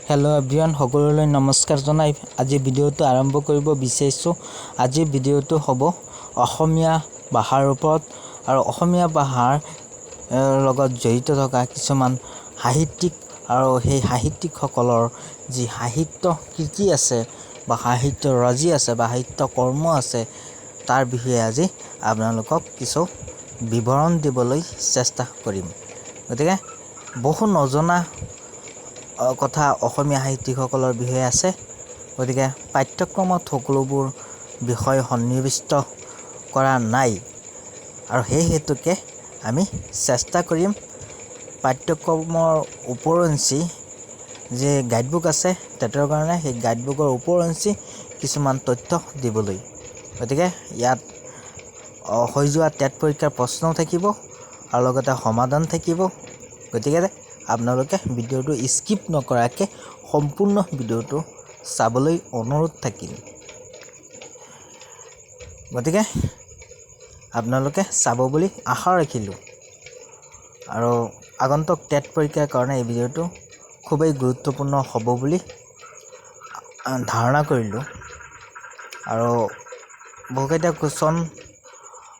Hello' everyone, সকলোলৈ নমস্কাৰ জনাই আজি ভিডিঅ'টো আৰম্ভ কৰিব বিচাৰিছোঁ। আজিৰ ভিডিঅ'টো হ'ব অসমীয়া ভাষাৰ ওপৰত আৰু অসমীয়া ভাষাৰ লগত জড়িত থকা কিছুমান সাহিত্যিক আৰু সেই সাহিত্যিকসকলৰ যি সাহিত্য কৃতি আছে বা সাহিত্য ৰাজি আছে বা সাহিত্য কৰ্ম আছে, তাৰ বিষয়ে আজি আপোনালোকক কিছু বিৱৰণ দিবলৈ চেষ্টা কৰিম। গতিকে বহু নজনা কথা অসমীয়া সাহিত্যিকসকলৰ বিষয়ে আছে। গতিকে পাঠ্যক্ৰমত সকলোবোৰ বিষয় সন্নিৱিষ্ট কৰা নাই আৰু সেই হেতুকে আমি চেষ্টা কৰিম পাঠ্যক্ৰমৰ উপৰঞ্চি যি গাইডবুক আছে টেটৰ কাৰণে, সেই গাইডবুকৰ উপৰঞ্চি কিছুমান তথ্য দিবলৈ। গতিকে ইয়াত হৈ যোৱা টেট পৰীক্ষাৰ প্ৰশ্নও থাকিব আৰু লগতে সমাধান থাকিব। গতিকে আপোনালোকে ভিডিঅ'টো স্কিপ নকৰাকৈ সম্পূৰ্ণ ভিডিঅ'টো চাবলৈ অনুৰোধ থাকিল। গতিকে আপোনালোকে চাব বুলি আশা ৰাখিলোঁ আৰু আগন্তুক টেট পৰীক্ষাৰ কাৰণে এই ভিডিঅ'টো খুবেই গুৰুত্বপূৰ্ণ হ'ব বুলি ধাৰণা কৰিলোঁ। আৰু বহুকেইটা কুৱেশ্যন,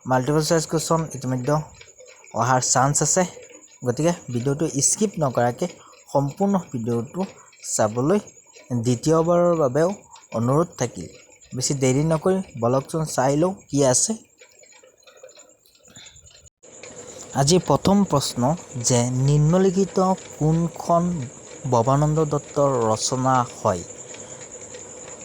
মাল্টিপল চইচ কুৱেশ্যন ইতিমধ্যে অহাৰ চান্স আছে। গতিকে ভিডিঅ'টো স্কিপ নকৰাকৈ সম্পূৰ্ণ ভিডিঅ'টো চাবলৈ দ্বিতীয়বাৰৰ বাবেও অনুৰোধ থাকিল। বেছি দেৰি নকৰি বলকচোন চাই লওঁ কি আছে। আজি প্ৰথম প্ৰশ্ন যে নিম্নলিখিত কোনখন ভৱানন্দ দত্তৰ ৰচনা হয়?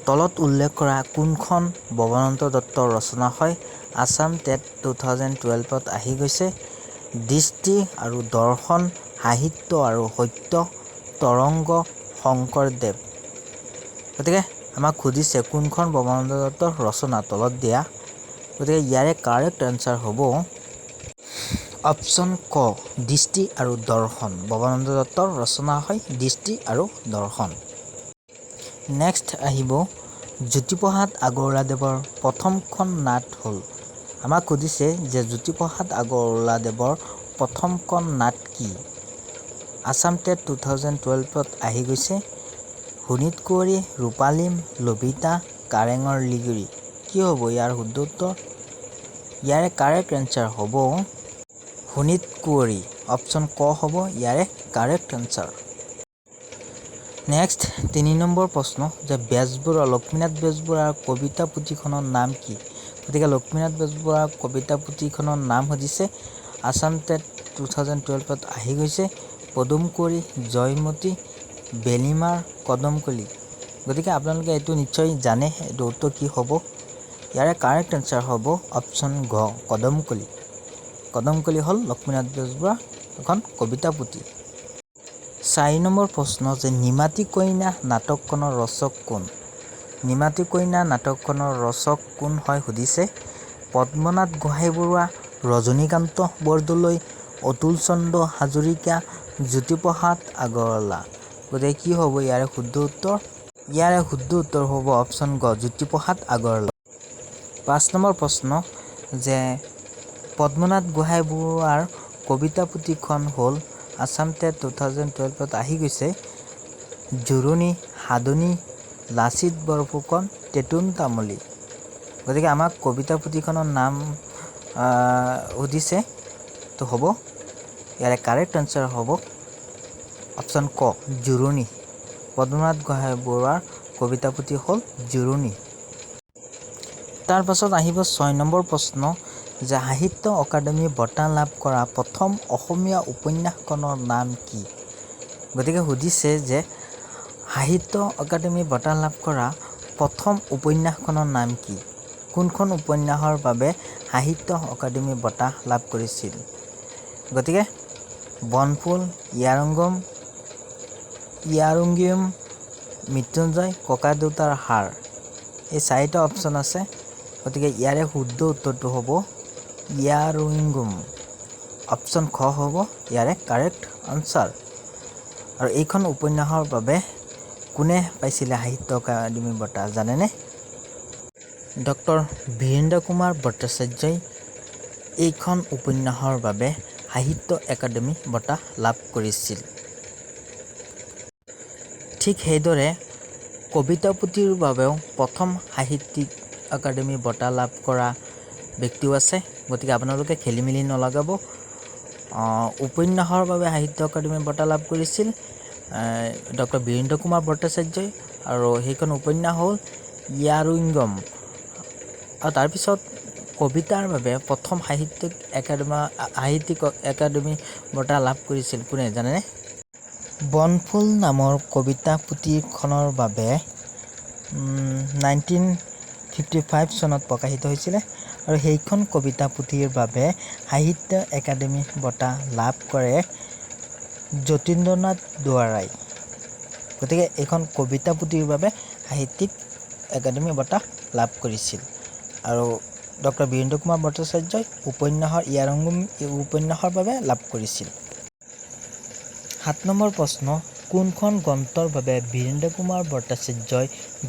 তলত উল্লেখ কৰা কোনখন ভৱানন্দ দত্তৰ ৰচনা হয়? আছাম টেট 2012ত আহি গৈছে। দৃষ্টি আৰু দৰ্শন, সাহিত্য আৰু সত্য, তৰংগ, শংকৰদেৱ। গতিকে আমাক সুধিছে কোনখন ভৱানন্দ দত্তৰ ৰচনা তলত দিয়া। গতিকে ইয়াৰে কাৰেক্ট এনচাৰ হ'ব অপশ্যন ক, দৃষ্টি আৰু দৰ্শন। ভৱানন্দ দত্তৰ ৰচনা হয় দৃষ্টি আৰু দৰ্শন। নেক্সট আহিব জ্যোতিপ্ৰসাদ আগৰৱালাদেৱৰ প্ৰথমখন নাট হ'ল। আমাক সুধিছে যে জ্যোতিপ্ৰসাদ আগৰৱালাদেৱৰ প্ৰথমখন নাট কি? আছাম টেট 2012ত আহি গৈছে। শোণিত কুঁৱৰী, ৰূপালীম, লভিতা, কাৰেঙৰ লিগিৰী। কি হ'ব ইয়াৰ শুদ্ধ উত্তৰ? ইয়াৰে কাৰেক্ট এনচাৰ হ'ব শোণিত কুঁৱৰী। অপশ্যন ক হ'ব ইয়াৰে কাৰেক্ট এনচাৰ। নেক্সট 3 নম্বৰ প্ৰশ্ন যে বেজবৰুৱা, লক্ষ্মীনাথ বেজবৰুৱাৰ কবিতা পুথিখনৰ নাম কি? গতিকে লক্ষ্মীনাথ বেজবৰুৱাৰ কবিতা পুথিখনৰ নাম সুধিছে। আছাম টেট 2012ত আহি গৈছে। পদুম কুঁৱৰী, জয়মতী, বেলিমাৰ, কদমকলি। গতিকে আপোনালোকে এইটো নিশ্চয় জানে, এইটো উত্তৰ কি হ'ব। ইয়াৰে কাৰেক্ট এনচাৰ হ'ব অপশ্যন ঘ, কদমকলি। কদমকলি হ'ল লক্ষ্মীনাথ বেজবৰুৱাৰ এখন কবিতা পুথি। 4 নম্বৰ প্ৰশ্ন যে নিমাতী কইনা নাটকখনৰ ৰচক কোন? নিমাতী কইনা নাটকখনৰ ৰচক কোন হয় সুধিছে। পদ্মনাথ গোহাঁই বৰুৱা, ৰজনীকান্ত বৰদলৈ, অতুল চন্দ্ৰ হাজৰিকা, জ্যোতিপ্ৰসাদ আগৰৱালা। গতিকে কি হ'ব ইয়াৰে শুদ্ধ উত্তৰ? ইয়াৰে শুদ্ধ উত্তৰ হ'ব অপশ্যন গ, জ্যোতিপ্ৰসাদ আগৰৱালা। 5 নম্বৰ প্ৰশ্ন যে পদ্মনাথ গোহাঁই বৰুৱাৰ কবিতা পুথিখন হ'ল। আছাম টেট 2012ত আহি গৈছে। জোৰণি, সাধনী, লাচিত বৰফুকন, টেটোন তামুলী। গতিকে আমাক কবিতা পুথিখনৰ নাম সুধিছে। তো হ'ব ইয়াৰে কাৰেক্ট এনচাৰ হ'ব অপশ্যন ক, জোৰণি। পদ্মনাথ গোহাঁই বৰুৱাৰ কবিতা পুথি হ'ল জোৰণি। তাৰপাছত আহিব 6 নম্বৰ প্ৰশ্ন যে সাহিত্য অকাডেমি বঁটা লাভ কৰা প্ৰথম অসমীয়া উপন্যাসখনৰ নাম কি? গতিকে সুধিছে যে সাহিত্য অকাডেমি বঁটা লাভ কৰা প্ৰথম উপন্যাসখনৰ নাম কি? কোনখন উপন্যাসৰ বাবে সাহিত্য অকাডেমি বঁটা লাভ কৰিছিল? গতিকে বনফুল, ইয়াৰংগম, ইয়াৰুঙ্গিয়ম, মৃত্যুঞ্জয়, ককা দেউতাৰ হাড়, এই চাৰিটা অপশ্যন আছে। গতিকে ইয়াৰে শুদ্ধ উত্তৰটো হ'ব ইয়াৰুইংগুম। অপশ্যন খ হ'ব ইয়াৰে কাৰেক্ট আনচাৰ। আৰু এইখন উপন্যাসৰ বাবে কোনে পাইছিলে সাহিত্য অকাডেমি বঁটা, জানেনে? ডক্টৰ বীৰেন্দ্ৰ কুমাৰ ভট্টাচাৰ্যই এইখন উপন্যাসৰ বাবে সাহিত্য একাডেমি বঁটা লাভ কৰিছিল। ঠিক সেইদৰে কবিতা পুথিৰ বাবেও প্ৰথম সাহিত্যিক একাডেমি বঁটা লাভ কৰা ব্যক্তিও আছে। গতিকে আপোনালোকে খেলি মেলি নলগাব। উপন্যাসৰ বাবে সাহিত্য একাডেমি বঁটা লাভ কৰিছিল ডক্টৰ বীৰেন্দ্ৰ কুমাৰ ভট্টাচাৰ্যই আৰু সেইখন উপন্যাস হ'ল ইয়াৰুইংগম। আৰু তাৰপিছত কবিতাৰ বাবে প্ৰথম সাহিত্যিক একাডেমি বঁটা লাভ কৰিছিল কোনে, জানেনে? বনফুল নামৰ কবিতা পুথিখনৰ বাবে 1955 চনত প্ৰকাশিত হৈছিলে আৰু সেইখন কবিতা পুথিৰ বাবে সাহিত্য একাডেমি বঁটা লাভ কৰে যতীন্দ্ৰনাথ দুৱৰাই। গতিকে এইখন কবিতা পুথিৰ বাবে সাহিত্যিক একাডেমি বঁটা লাভ কৰিছিল আৰু ডক্টৰ বীৰেন্দ্ৰ কুমাৰ ভট্টাচাৰ্যই উপন্যাসৰ ইয়াৰংগুম উপন্যাসৰ বাবে লাভ কৰিছিল। 7 নম্বৰ প্ৰশ্ন, কোনখন গ্ৰন্থৰ বাবে বীৰেন্দ্ৰ কুমাৰ ভট্টাচাৰ্যই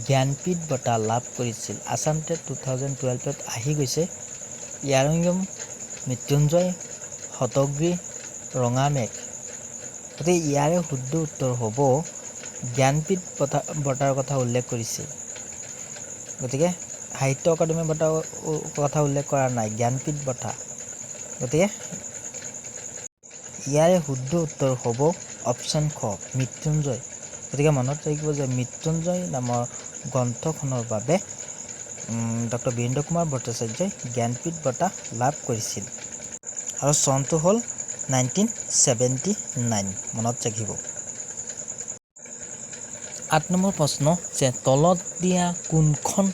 জ্ঞানপীঠ বঁটা লাভ কৰিছিল? আছাম টেট 2012ত আহি গৈছে। ইয়াৰংগম, মৃত্যুঞ্জয়, শতগ্ৰী, ৰঙামেঘ। গতিকে ইয়াৰে শুদ্ধ উত্তৰ হ'ব, জ্ঞানপীঠ বঁটাৰ কথা উল্লেখ কৰিছে, গতিকে সাহিত্য একাডেমি বঁটাৰ কথা উল্লেখ কৰা নাই, জ্ঞানপীঠ বঁটা। গতিকে ইয়াৰে শুদ্ধ উত্তৰ হ'ব অপশ্যন খ, মৃত্যুঞ্জয়। গতিকে মনত ৰাখিব যে মৃত্যুঞ্জয় নামৰ গ্ৰন্থখনৰ বাবে ডক্টৰ বীৰেন্দ্ৰ কুমাৰ ভট্টাচাৰ্যই জ্ঞানপীঠ বঁটা লাভ কৰিছিল আৰু চনটো হ'ল 1979, মনত ৰাখিব। 8 নম্বৰ প্ৰশ্ন যে তলত দিয়া কোনখন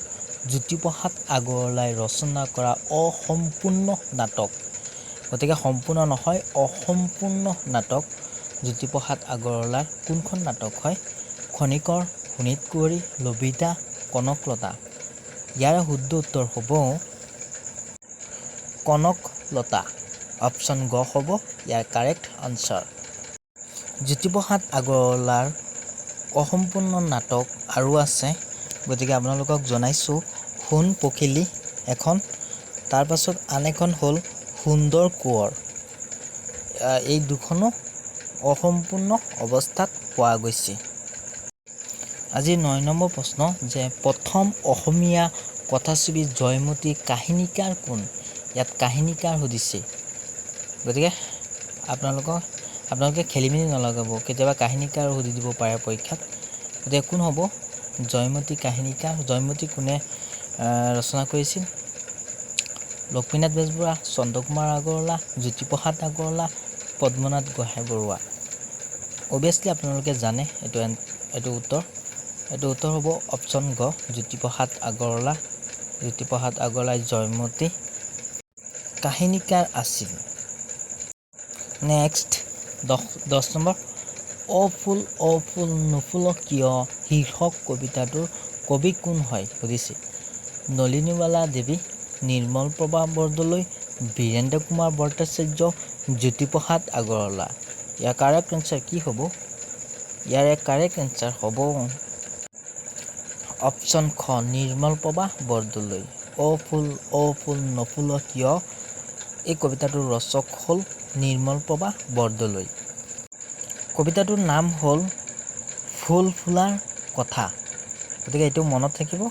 জ্যোতিপ্ৰসাদ আগৰৱালাই ৰচনা কৰা অসম্পূৰ্ণ নাটক? গতিকে সম্পূৰ্ণ নহয়, অসম্পূৰ্ণ নাটক জ্যোতিপ্ৰসাদ আগৰৱালাৰ কোনখন নাটক হয়? খনিকৰ, শোণিত কুঁৱৰী, লভিতা, কনকলতা। ইয়াৰে শুদ্ধ উত্তৰ হ'ব কনকলতা। অপশ্যন গ হ'ব ইয়াৰ কাৰেক্ট আনচাৰ। জ্যোতিপ্ৰসাদ আগৰৱালাৰ অসম্পূৰ্ণ নাটক আৰু আছে, গতিকে আপোনালোকক জনাইছোঁ, সোণ পখিলী এখন, তাৰপাছত আন এখন হ'ল সুন্দৰ কোঁৱৰ। এই দুখনো অসম্পূৰ্ণ অৱস্থাত পোৱা গৈছে। আজি 9 নম্বৰ প্ৰশ্ন যে প্ৰথম অসমীয়া কথাছবি জয়মতী কাহিনীকাৰ কোন? ইয়াত কাহিনীকাৰ সুধিছে। গতিকে আপোনালোকে খেলি মেলি নলগাব, কেতিয়াবা কাহিনীকাৰ সুধি দিব পাৰে পৰীক্ষাত। গতিকে কোন হ'ব জয়মতী কাহিনীকাৰ? জয়মতী কোনে ৰচনা কৰিছিল? লক্ষ্মীনাথ বেজবৰুৱা, চন্দ্ৰকুমাৰ আগৰৱালা, জ্যোতিপ্ৰসাদ আগৰৱালা, পদ্মনাথ গোহাঁই বৰুৱা। অভিয়াছলি আপোনালোকে জানে এইটো উত্তৰ হ'ব অপশ্যন গ, জ্যোতিপ্ৰসাদ আগৰৱালা। জ্যোতিপ্ৰসাদ আগৰৱালাই জয়মতী কাহিনীকাৰ আছিল। নেক্সট 10 নম্বৰ, অ ফুল অ ফুল নুফুল কিয় শীৰ্ষক কবিতাটোৰ কবি কোন হয় সুধিছে। নলিনীবালা দেৱী, নিৰ্মল প্ৰভা বৰদলৈ, বীৰেন্দ্ৰ কুমাৰ ভট্টাচাৰ্য, জ্যোতিপ্ৰসাদ আগৰৱালা। ইয়াৰ কাৰেক্ট এনচাৰ কি হ'ব? ইয়াৰে কাৰেক্ট এনচাৰ হ'ব অপশ্যন খ, নিৰ্মল প্ৰভা বৰদলৈ। অ ফুল অ ফুল নুফুল কিয় এই কবিতাটোৰ ৰচক হ'ল নিৰ্মল প্ৰভা বৰদলৈ। কবিতাটোৰ নাম হ'ল ফুল ফুলাৰ কথা। গতিকে এইটো মনত থাকিব।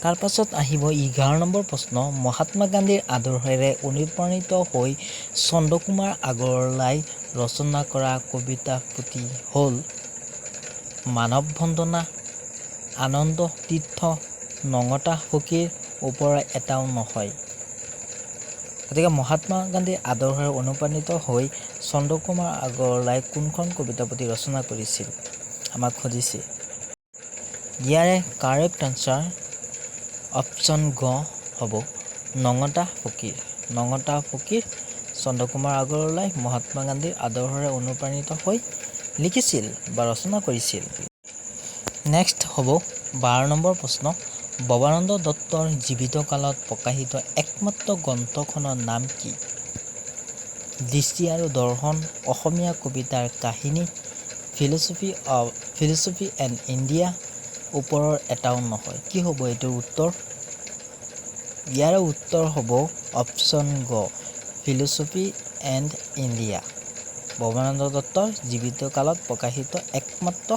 তাৰপাছত আহিব 11 নম্বৰ প্ৰশ্ন, মহাত্মা গান্ধীৰ আদৰ্শেৰে অনুপ্ৰাণিত হৈ চন্দ্ৰকুমাৰ আগৰৱালাই ৰচনা কৰা কবিতা পুথি হ'ল মানৱ বন্দনা, আনন্দ তীৰ্থ, নঙতা ফকীৰ, ওপৰৰ এটাও নহয়। গতিকে মহাত্মা গান্ধীৰ আদৰ্শেৰে অনুপ্ৰাণিত হৈ চন্দ্ৰকুমাৰ আগৰৱালাই কোনখন কবিতা পুথি ৰচনা কৰিছিল আমাক সুধিছে। ইয়াৰে কাৰেক্ট আনচাৰ অপশ্যন গ হ'ব, নঙতা ফকীৰ। নঙতা ফকীৰ চন্দ্ৰকুমাৰ আগৰৱালাই মহাত্মা গান্ধীৰ আদৰ্শৰে অনুপ্ৰাণিত হৈ লিখিছিল বা ৰচনা কৰিছিল। নেক্সট হ'ব 12 নম্বৰ প্ৰশ্ন, ভৱানন্দ দত্তৰ জীৱিত কালত প্ৰকাশিত একমাত্ৰ গ্ৰন্থখনৰ নাম কি? দৃষ্টি আৰু দৰ্শন, অসমীয়া কবিতাৰ কাহিনী, ফিলচফি এণ্ড ইণ্ডিয়া, ওপৰৰ এটাও নহয়। কি হ'ব এইটোৰ উত্তৰ? ইয়াৰ উত্তৰ হ'ব অপশ্যন গ, ফিলচফি এণ্ড ইণ্ডিয়া। ভৱানন্দ দত্তৰ জীৱিত কালত প্ৰকাশিত একমাত্ৰ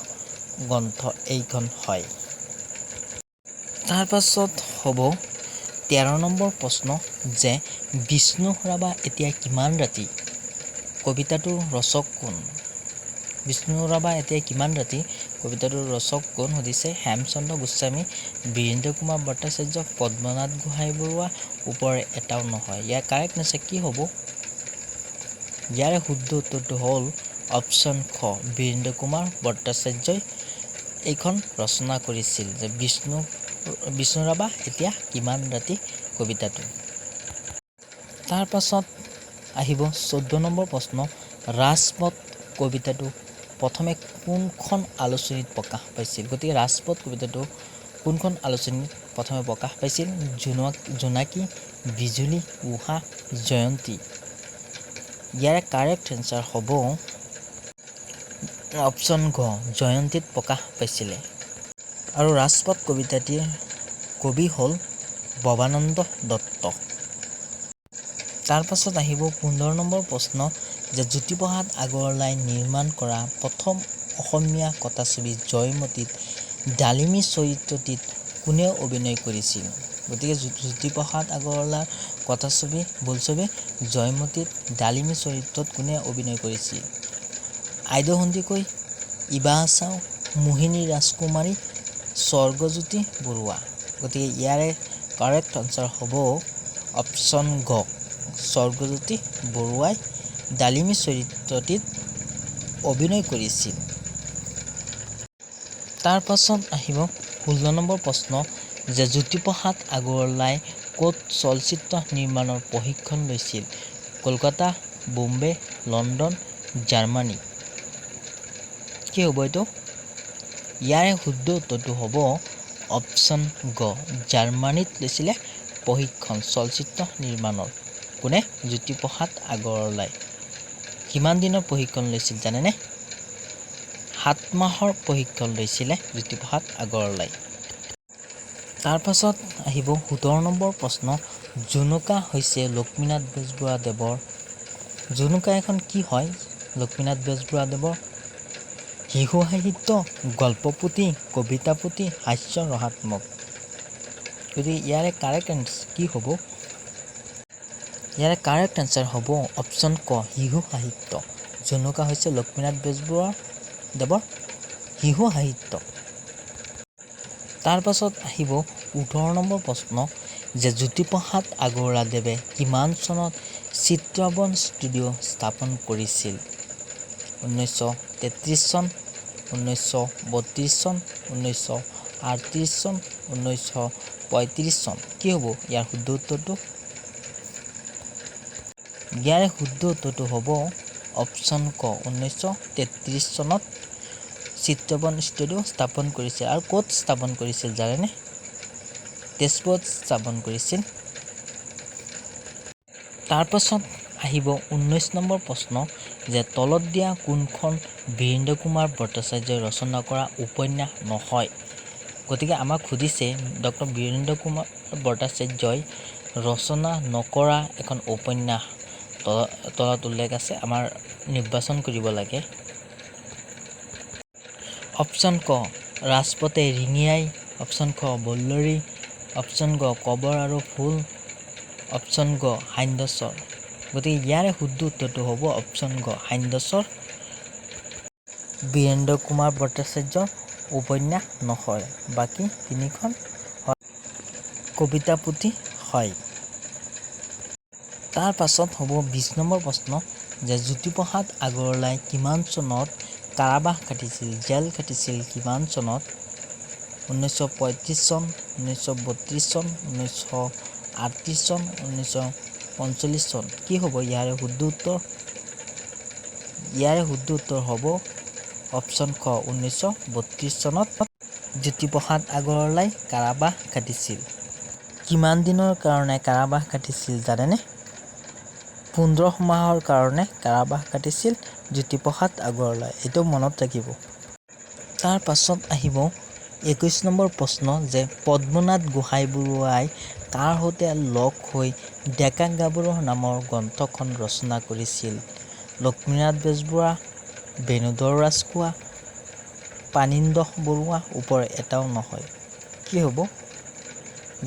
গ্ৰন্থ এইখন হয়। তাৰপাছত হ'ব 13 নম্বৰ প্ৰশ্ন যে বিষ্ণু ৰাভা এতিয়া কিমান ৰাতি কবিতাটোৰ ৰচক কোন? বিষ্ণু ৰাভা এতিয়া কিমান ৰাতি কবিতাটোৰ ৰচক কোন সুধিছে। হেমচন্দ্ৰ গোস্বামী, বীৰেন্দ্ৰ কুমাৰ ভট্টাচাৰ্য, পদ্মনাথ গোহাঁই বৰুৱা, ওপৰৰ এটাও নহয়। ইয়াৰ কাৰেক্ট এনচাৰ কি হ'ব? ইয়াৰে শুদ্ধ উত্তৰটো হ'ল অপশ্যন খ, বীৰেন্দ্ৰ কুমাৰ ভট্টাচাৰ্যই এইখন ৰচনা কৰিছিল যে বিষ্ণু ৰাভা এতিয়া কিমান ৰাতি কবিতাটো। তাৰপাছত আহিব 14 নম্বৰ প্ৰশ্ন, ৰাজপথ কবিতাটো প্ৰথমে কোনখন আলোচনীত প্ৰকাশ পাইছিল? গতিকে ৰাজপথ কবিতাটো কোনখন আলোচনীত প্ৰথমে প্ৰকাশ পাইছিল? জোনাকী, বিজুলী, উষা, জয়ন্তী। ইয়াৰে কাৰেক্ট এনচাৰ হ'ব অপশ্যন ঘ, জয়ন্তীত প্ৰকাশ পাইছিলে। আৰু ৰাজপথ কবিতাটিৰ কবি হ'ল ভৱানন্দ দত্ত। তাৰপাছত আহিব 15 নম্বৰ প্ৰশ্ন যে জ্যোতিপ্ৰসাদ আগৰৱালাই নিৰ্মাণ কৰা প্ৰথম অসমীয়া কথাছবি জয়মতীত ডালিমী চৰিত্ৰটিত কোনে অভিনয় কৰিছিল? গতিকে জ্যোতিপ্ৰসাদ আগৰৱালাৰ কথাছবি বোলছবি জয়মতীত ডালিমী চৰিত্ৰত কোনে অভিনয় কৰিছিল? আইদেউ সন্দিকৈ, ইবা আচাও, মোহিনী ৰাজকুমাৰী, স্বৰ্গজ্যোতি বৰুৱা। গতিকে ইয়াৰে কাৰেক্ট আনচাৰ হ'ব অপশ্যন গ, স্বৰ্গজ্যোতি বৰুৱাই ডালিমী চৰিত্ৰটিত অভিনয় কৰিছিল। তাৰপাছত আহিব 16 নম্বৰ প্ৰশ্ন যে জ্যোতিপ্ৰসাদ আগৰৱালাই ক'ত চলচ্চিত্ৰ নিৰ্মাণৰ প্ৰশিক্ষণ লৈছিল? Kolkata, Bombay, London, Germany. কি হ'ব এইটো? ইয়াৰে শুদ্ধ উত্তৰটো হ'ব অপশ্যন গ, জাৰ্মানীত লৈছিলে প্ৰশিক্ষণ চলচ্চিত্ৰ নিৰ্মাণৰ। কোনে? জ্যোতিপ্ৰসাদ আগৰৱালাই। কিমান দিনৰ প্ৰশিক্ষণ লৈছিল জানেনে? 7 মাহৰ প্ৰশিক্ষণ লৈছিলে জ্যোতিপ্ৰসাদ আগৰৱালাই। তাৰপাছত আহিব 17 নম্বৰ প্ৰশ্ন, জুনুকা হৈছে লক্ষ্মীনাথ বেজবৰুৱাদেৱৰ জুনুকা এখন কি হয়? লক্ষ্মীনাথ বেজবৰুৱাদেৱৰ শিশু সাহিত্য, গল্প পুথি, কবিতা পুথি, হাস্য ৰসাত্মক। গতিকে ইয়াৰে কাৰেক্ট এনচাৰ কি হ'ব? ইয়াৰে কাৰেক্ট এনচাৰ হ'ব অপশ্যন ক, শিশু সাহিত্য। জুনুকা হৈছে লক্ষ্মীনাথ বেজবৰুৱাদেৱৰ শিশু সাহিত্য। তাৰপাছত আহিব 18 নম্বৰ প্ৰশ্ন যে জ্যোতিপ্ৰসাদ আগৰৱালাদেৱে কিমান চনত চিত্ৰবন ষ্টুডিঅ' স্থাপন কৰিছিল? 1933 চন, 1932 চন, 1938 চন, 1935 চন। কি হ'ব ইয়াৰ শুদ্ধ উত্তৰটো? ইয়াৰে শুদ্ধ উত্তৰটো হ'ব অপশ্যন ক, 1933 চনত চিত্ৰবন ষ্টুডিঅ' স্থাপন কৰিছিল। আৰু ক'ত স্থাপন কৰিছিল জানেনে? তেজপুৰত স্থাপন কৰিছিল। তাৰপাছত আহিব 19 নম্বৰ প্ৰশ্ন যে তলত দিয়া কোনখন বীৰেন্দ্ৰ কুমাৰ ভট্টাচাৰ্যই ৰচনা কৰা উপন্যাস নহয়? গতিকে আমাক সুধিছে ডক্টৰ বীৰেন্দ্ৰ কুমাৰ ভট্টাচাৰ্যই ৰচনা নকৰা এখন উপন্যাস তলত উল্লেখ আছে, আমাৰ নিৰ্বাচন কৰিব লাগে। অপশ্যন ক, ৰাজপথে ৰিঙিয়াই, অপশ্যন খ, বল্লৰী, অপশ্যন গ, কবৰ আৰু ফুল, অপশ্যন গ, সান্ধ্যস্বৰ। গতিকে ইয়াৰে শুদ্ধ উত্তৰটো হ'ব অপশ্যন গ, সান্ধ্যস্বৰ বীৰেন্দ্ৰ কুমাৰ ভট্টাচাৰ্যৰ উপন্যাস নহয়, বাকী তিনিখন কবিতা পুথি হয়। তাৰ পাছত হ'ব 20 নম্বৰ প্ৰশ্ন যে জ্যোতিপ্ৰসাদ আগৰৱালাই কিমান চনত কাৰাবাস খাটিছিল, জেল খাটিছিল কিমান চনত? 1935 চন, 1932 চন, 1938 চন, 1945 চন। কি হ'ব ইয়াৰে শুদ্ধ উত্তৰ? ইয়াৰে শুদ্ধ উত্তৰ হ'ব অপশ্যন খ, 1932 চনত জ্যোতিপ্ৰসাদ আগৰৱালাই কাৰাবাস খাটিছিল। কিমান দিনৰ কাৰণে কাৰাবাস খাটিছিল জানেনে? 15 মাহৰ কাৰণে কাৰাবাস খাটিছিল জ্যোতিপ্ৰসাদ আগৰৱালাই, এইটো মনত ৰাখিব। তাৰ পাছত আহিব 21 নম্বৰ প্ৰশ্ন যে পদ্মনাথ গোহাঁই বৰুৱাই কাৰ সৈতে লগ হৈ ডেকা গাভৰু নামৰ গ্ৰন্থখন ৰচনা কৰিছিল? লক্ষ্মীনাথ বেজবৰুৱা, বেণুধৰ ৰাজখোৱা, পানীন্দ্ৰ বৰুৱা, ওপৰৰ এটাও নহয়। কি হ'ব?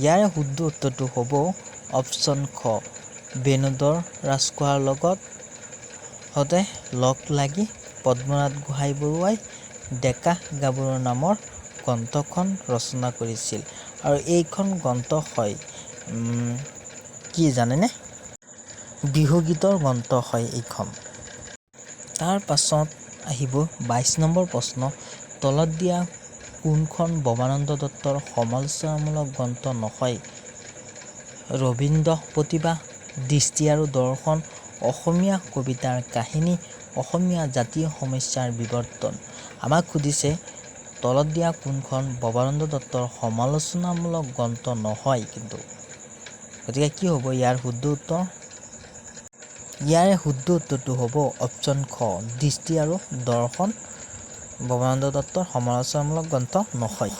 ইয়াৰে শুদ্ধ উত্তৰটো হ'ব অপশ্যন খ, বেণুধৰ ৰাজখোৱাৰ লগত সতে লগ লাগি পদ্মনাথ গোহাঁই বৰুৱাই ডেকা গাভৰু নামৰ গ্ৰন্থখন ৰচনা কৰিছিল। আৰু এইখন গ্ৰন্থ হয় কি জানেনে? বিহুগীতৰ গ্ৰন্থ হয় এইখন। তাৰ পাছত আহিব 22 নম্বৰ প্ৰশ্ন, তলত দিয়া কোনখন ভৱানন্দ দত্তৰ সমালোচনামূলক গ্ৰন্থ নহয়? ৰবীন্দ্ৰ প্ৰতিভা, দৃষ্টি আৰু দৰ্শন, অসমীয়া কবিতাৰ কাহিনী, অসমীয়া জাতীয় সমস্যাৰ বিৱৰ্তন। আমাক সুধিছে তলত দিয়া কোনখন ভৱানন্দ দত্তৰ সমালোচনামূলক গ্ৰন্থ নহয় কিন্তু। গতিকে কি হ'ব ইয়াৰ শুদ্ধ উত্তৰ? ইয়াৰে শুদ্ধ উত্তৰটো হ'ব অপশ্যন খ, দৃষ্টি আৰু দৰ্শন ভৱানন্দ দত্তৰ সমালোচনামূলক গ্ৰন্থ নহয়।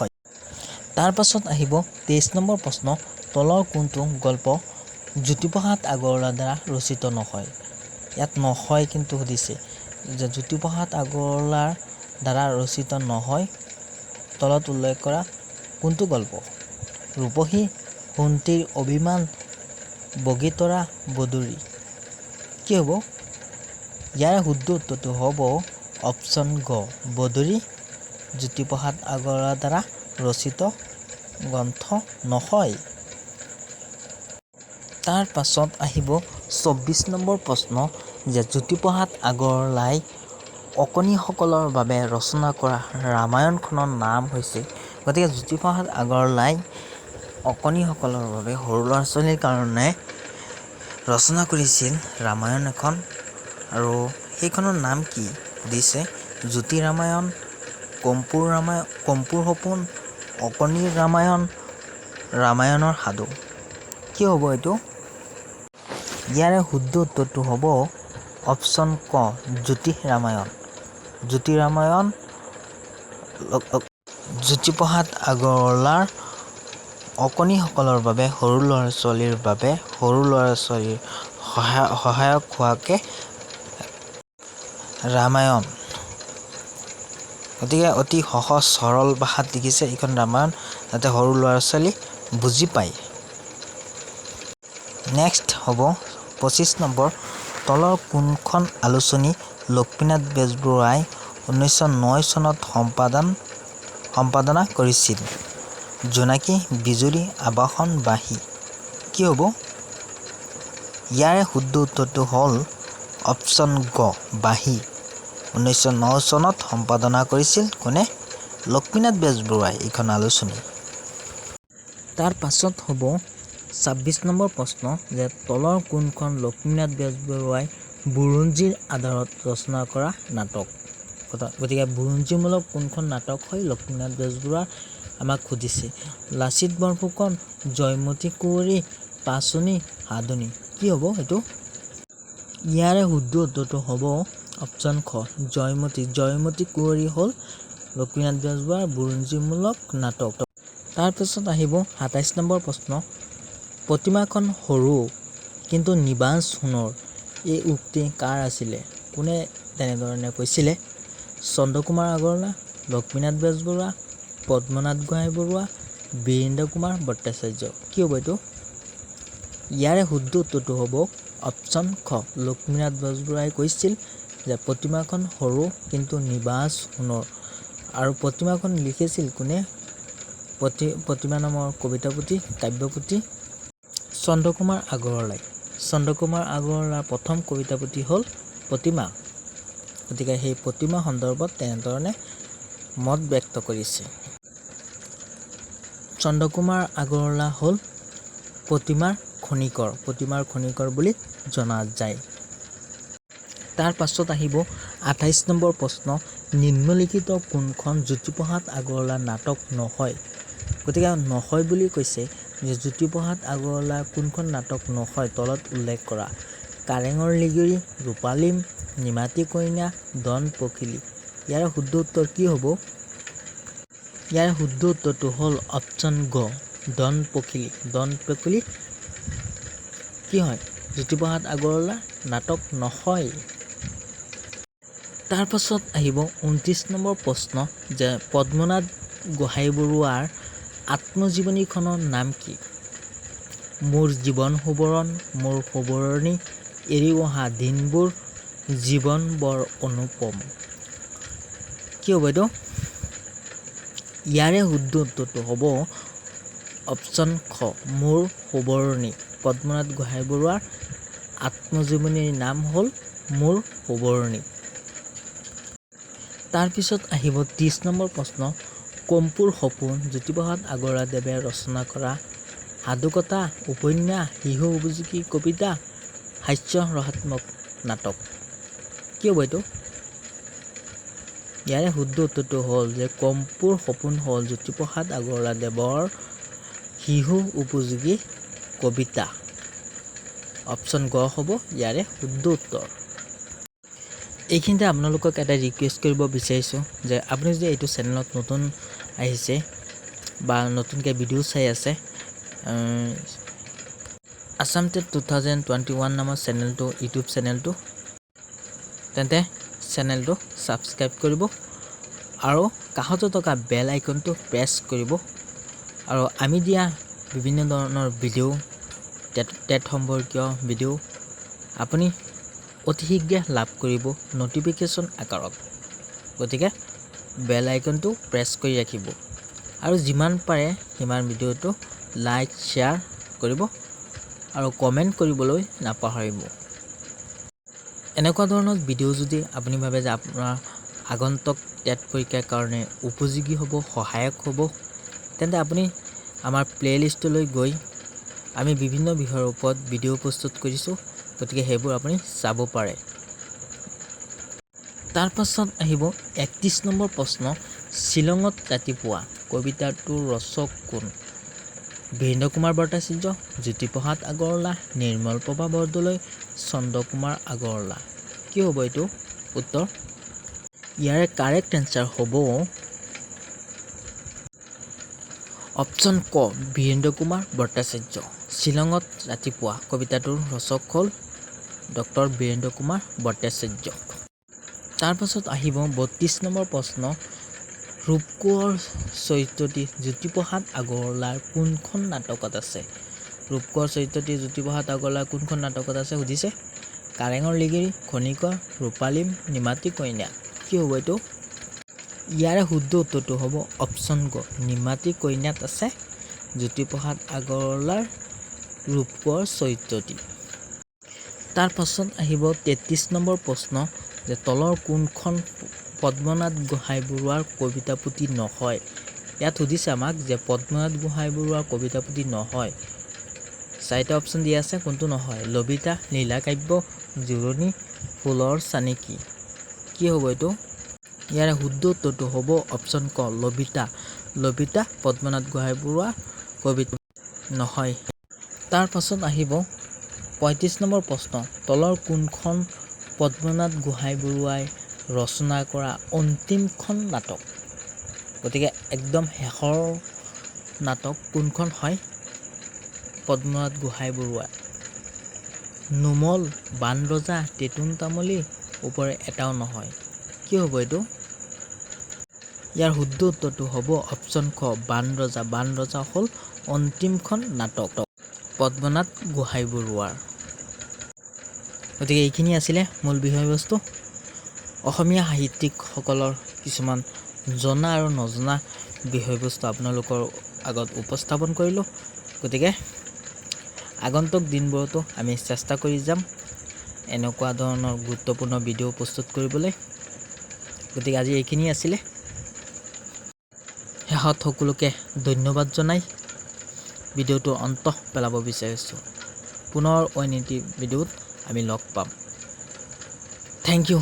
তাৰ পাছত আহিব 23 নম্বৰ প্ৰশ্ন, তলৰ কোনটো গল্প জ্যোতিপ্ৰসাদ আগৰৱালাৰ দ্বাৰা ৰচিত নহয়? ইয়াত নহয় কিন্তু সুধিছে যে জ্যোতিপ্ৰসাদ আগৰৱালাৰ দ্বাৰা ৰচিত নহয় তলত উল্লেখ কৰা কোনটো গল্প? ৰূপহী, সোণটিৰ অভিমান, বগীতৰা, বদৰী। কি হ'ব? ইয়াৰে শুদ্ধ উত্তৰটো হ'ব অপশ্যন গ, বদৰী জ্যোতিপ্ৰসাদ আগৰৱালাৰ দ্বাৰা ৰচিত গ্ৰন্থ নহয়। তাৰ পাছত আহিব 24 নম্বৰ প্ৰশ্ন যে জ্যোতিপ্ৰসাদ আগৰৱালাই অকণিসকলৰ বাবে ৰচনা কৰা ৰামায়ণখনৰ নাম হৈছে। গতিকে জ্যোতিপ্ৰসাদ আগৰৱালাই অকণিসকলৰ বাবে, সৰু ল'ৰা ছোৱালীৰ কাৰণে ৰচনা কৰিছিল ৰামায়ণ এখন, আৰু সেইখনৰ নাম কি সুধিছে? জ্যোতি ৰামায়ণ, কম্পুৰ ৰামায়ণ, কম্পুৰ সপোন, অকণিৰ ৰামায়ণ, ৰামায়ণৰ সাধু। কি হ'ব এইটো? ইয়াৰে শুদ্ধ উত্তৰটো হ'ব অপশ্যন ক, জ্যোতি ৰামায়ণ। জ্যোতি ৰামায়ণ জ্যোতিপ্ৰসাদ আগৰৱালাৰ অকণিসকলৰ বাবে, সৰু ল'ৰা ছোৱালীৰ বাবে, সৰু ল'ৰা ছোৱালীৰ সহায়ক হোৱাকে ৰামায়ণ। গতিকে অতি সহজ সৰল ভাষাত লিখিছে এইখন ৰামায়ণ, যাতে সৰু ল'ৰা ছোৱালী বুজি পায়। নেক্সট হ'ব 25 নম্বৰ, তলৰ কোনখন আলোচনী লক্ষ্মীনাথ বেজবৰুৱাই 1909 চনত সম্পাদনা কৰিছিল? জোনাকী, বিজুলী, আবাহন, বাঁহী। কি হ'ব? ইয়াৰে শুদ্ধ উত্তৰটো হ'ল অপশ্যন গ, বাঁহী। 1909 চনত সম্পাদনা কৰিছিল কোনে? লক্ষ্মীনাথ বেজবৰুৱাই এইখন আলোচনী। তাৰ পাছত হ'ব 26 নম্বৰ প্ৰশ্ন যে তলৰ কোনখন লক্ষ্মীনাথ বেজবৰুৱাই বুৰঞ্জীৰ আধাৰত ৰচনা কৰা নাটক? গতিকে বুৰঞ্জীমূলক কোনখন নাটক হয় লক্ষ্মীনাথ বেজবৰুৱাৰ আমাক সুধিছে। লাচিত বৰফুকন, জয়মতী কুঁৱৰী, পাচনি, সাধনী। কি হ'ব এইটো? ইয়াৰে শুদ্ধ উত্তৰটো হ'ব অপশ্যন খ, জয়মতী। জয়মতী কুঁৱৰী হ'ল লক্ষ্মীনাথ বেজবৰুৱাৰ বুৰঞ্জীমূলক নাটক। তাৰপিছত আহিব 27 নম্বৰ প্ৰশ্ন, প্ৰতিমাখন সৰু কিন্তু নিভাঁজ সোণৰ, এই উক্তি কাৰ আছিলে? কোনে তেনেধৰণে কৈছিলে? চন্দ্ৰকুমাৰ আগৰৱালা, লক্ষ্মীনাথ বেজবৰুৱা, পদ্মনাথ গোহাঁই বৰুৱা, বীৰেন্দ্ৰ কুমাৰ ভট্টাচাৰ্য। কি হ'ব এইটো? ইয়াৰে শুদ্ধ উত্তৰটো হ'ব অপশ্যন খ, লক্ষ্মীনাথ বেজবৰুৱাই কৈছিল যে প্ৰতিমাখন সৰু কিন্তু নিভাঁজ সোণৰ। আৰু প্ৰতিমাখন লিখিছিল কোনে? প্ৰতিমা নামৰ কবিতা পুথি, কাব্যপুথি চন্দ্ৰকুমাৰ আগৰৱালাই। চন্দ্ৰকুমাৰ আগৰৱালাৰ প্ৰথম কবিতা পুথি হ'ল প্ৰতিমা। গতিকে সেই প্ৰতিমা সন্দৰ্ভত তেনেধৰণে মত ব্যক্ত কৰিছে। চন্দ্ৰকুমাৰ আগৰৱালা হ'ল প্ৰতিমাৰ খনিকৰ, প্ৰতিমাৰ খনিকৰ বুলি জনা যায়। তাৰ পাছত আহিব 28 নম্বৰ প্ৰশ্ন, নিম্নলিখিত কোনখন জ্যোতিপ্ৰসাদ আগৰৱালাৰ নাটক নহয়? গতিকে নহয় বুলি কৈছে যে জ্যোতিপ্ৰসাদ আগৰৱালাৰ কোনখন নাটক নহয় তলত উল্লেখ কৰা। কাৰেঙৰ লিগিৰী, ৰূপালীম, নিমাতী কইনা, দন পখিলী। ইয়াৰ শুদ্ধ উত্তৰ কি হ'ব? ইয়াৰ শুদ্ধ উত্তৰটো হ'ল অপশ্যন গ, দন পখিলী। দন পখিলী কি হয়? জ্যোতিপ্ৰসাদ আগৰৱালাৰ নাটক নহয়। তাৰপাছত আহিব 29 নম্বৰ প্ৰশ্ন যে পদ্মনাথ গোহাঁই বৰুৱাৰ আত্মজীৱনীখনৰ নাম কি? মোৰ জীৱন সোঁৱৰণ, মোৰ সোঁৱৰণী, এৰি অহা দিনবোৰ, জীৱন বৰ অনুপম। কি হ'ব এইটো? ইয়াৰে শুদ্ধ উত্তৰটো হ'ব অপশ্যন খ, মোৰ সোঁৱৰণী। পদ্মনাথ গোহাঁই বৰুৱাৰ আত্মজীৱনীৰ নাম হ'ল মোৰ সোঁৱৰণী। তাৰপিছত আহিব 30 নম্বৰ প্ৰশ্ন, কম্পুৰ সপোন জ্যোতিপ্ৰসাদ আগৰৱালাদেৱে ৰচনা কৰা সাধুকথা, উপন্যাস, শিশু উপযোগী কবিতা, হাস্যৰসাত্মক নাটক। কি হ'ব এইটো? ইয়াৰে শুদ্ধ উত্তৰটো হ'ল যে কম্পুৰ সপোন হ'ল জ্যোতিপ্ৰসাদ আগৰৱালাদেৱৰ শিশু উপযোগী কবিতা। অপশ্যন গ হ'ব ইয়াৰে শুদ্ধ উত্তৰ। এইখিনিতে আপোনালোকক এটা ৰিকুৱেষ্ট কৰিব বিচাৰিছোঁ যে আপুনি যদি এইটো চেনেলত নতুন আহিছে বা নতুনকৈ ভিডিঅ' চাই আছে, আছাম টেট 2021 নামৰ চেনেলটো, ইউটিউব চেনেলটো, তেন্তে চেনেলটো ছাবস্ক্ৰাইব কৰিব আৰু কাষতে থকা বেল আইকনটো প্ৰেছ কৰিব আৰু আমি দিয়া বিভিন্ন ধৰণৰ ভিডিঅ', টেট সম্পৰ্কীয় ভিডিঅ' আপুনি অতি শীঘ্ৰে লাভ কৰিব ন'টিফিকেশ্যন আকাৰত। গতিকে বেল আইকনটো প্ৰেছ কৰি ৰাখিব আৰু যিমান পাৰে সিমান ভিডিঅ'টো লাইক, শ্বেয়াৰ কৰিব আৰু কমেণ্ট কৰিবলৈ নাপাহৰিব। এনেকুৱা ধৰণৰ ভিডিঅ' যদি আপুনি ভাবে যে আপোনাৰ আগন্তুক টেট পৰীক্ষাৰ কাৰণে উপযোগী হ'ব, সহায়ক হ'ব, তেন্তে আপুনি আমাৰ প্লে'লিষ্টলৈ গৈ আমি বিভিন্ন বিষয়ৰ ওপৰত ভিডিঅ' প্ৰস্তুত কৰিছোঁ, গতিকে সেইবোৰ আপুনি চাব পাৰে। তাৰপাছত আহিব 31 নম্বৰ প্ৰশ্ন, শ্বিলঙত ৰাতিপুৱা কবিতাটোৰ ৰচক কোন? বীৰেন্দ্ৰ কুমাৰ ভট্টাচাৰ্য, জ্যোতিপ্ৰসাদ আগৰৱালা, নিৰ্মল প্ৰভা বৰদলৈ, চন্দ্ৰকুমাৰ আগৰৱালা। কি হ'ব এইটো উত্তৰ? ইয়াৰে কাৰেক্ট এনচাৰ হ'ব অপশ্যন ক, বীৰেন্দ্ৰ কুমাৰ ভট্টাচাৰ্য। শ্বিলঙত ৰাতিপুৱা কবিতাটোৰ ৰচক হ'ল ডক্টৰ বীৰেন্দ্ৰ কুমাৰ ভট্টাচাৰ্য। তাৰপাছত আহিব 32 নম্বৰ প্ৰশ্ন, ৰূপকোঁৱৰ চৰিত্ৰটি জ্যোতিপ্ৰসাদ আগৰৱালাৰ কোনখন নাটকত আছে? ৰূপকোঁৱৰ চৰিত্ৰটি জ্যোতিপ্ৰসাদ আগৰৱালাৰ কোনখন নাটকত আছে সুধিছে। কাৰেঙৰ লিগিৰী, খনিকৰ, ৰূপালীম, নিমাতী কইনা। কি হ'ব এইটো? ইয়াৰে শুদ্ধ উত্তৰটো হ'ব অপশ্যন গ, নিমাতী কইনাত আছে জ্যোতিপ্ৰসাদ আগৰৱালাৰ ৰূপকোঁৱৰ চৰিত্ৰটি। তাৰপাছত আহিব 33 নম্বৰ প্ৰশ্ন যে তলৰ কোনখন পদ্মনাথ গোহাঁই বৰুৱাৰ কবিতা পুথি নহয়? ইয়াত সুধিছে আমাক যে পদ্মনাথ গোহাঁই বৰুৱাৰ কবিতা পুথি নহয়। চাৰিটা অপশ্যন দিয়া আছে, কোনটো নহয়? লভিতা, লীলাকাব্য, জোৰণি, ফুলৰ চানেকি। কি হ'ব এইটো? ইয়াৰে শুদ্ধ উত্তৰটো হ'ব অপশ্যন ক, লভিতা। লভিতা পদ্মনাথ গোহাঁই বৰুৱাৰ কবিতা নহয়। তাৰ পাছত আহিব 35 নম্বৰ প্ৰশ্ন, তলৰ কোনখন পদ্মনাথ গোহাঁই বৰুৱাই ৰচনা কৰা অন্তিমখন নাটক? গতিকে একদম শেষৰ নাটক কোনখন হয় পদ্মনাথ গোহাঁই বৰুৱা? নুমল, বানৰজা, টেটোন তামুলী, ওপৰে এটাও নহয়। কি হ'ব এইটো? ইয়াৰ শুদ্ধ উত্তৰটো হ'ব অপশ্যন খ, বানৰজা। বানৰজা হ'ল অন্তিমখন নাটক পদ্মনাথ গোহাঁই বৰুৱাৰ। গতিকে এইখিনি আছিলে মূল বিষয়বস্তু, অসমীয়া সাহিত্যিকসকলৰ কিছুমান জনা আৰু নজনা বিষয়বস্তু আপোনালোকৰ আগত উপস্থাপন কৰিলোঁ। গতিকে আগন্তুক দিনবোৰতো আমি চেষ্টা কৰি যাম এনেকুৱা ধৰণৰ গুৰুত্বপূৰ্ণ ভিডিঅ' প্ৰস্তুত কৰিবলৈ। গতিকে আজি এইখিনি আছিলে। শেষত সকলোকে ধন্যবাদ জনাই ভিডিঅ'টো অন্ত পেলাব বিচাৰিছোঁ। পুনৰ অইন এটি ভিডিঅ'ত আমি লগ পাম। Thank you.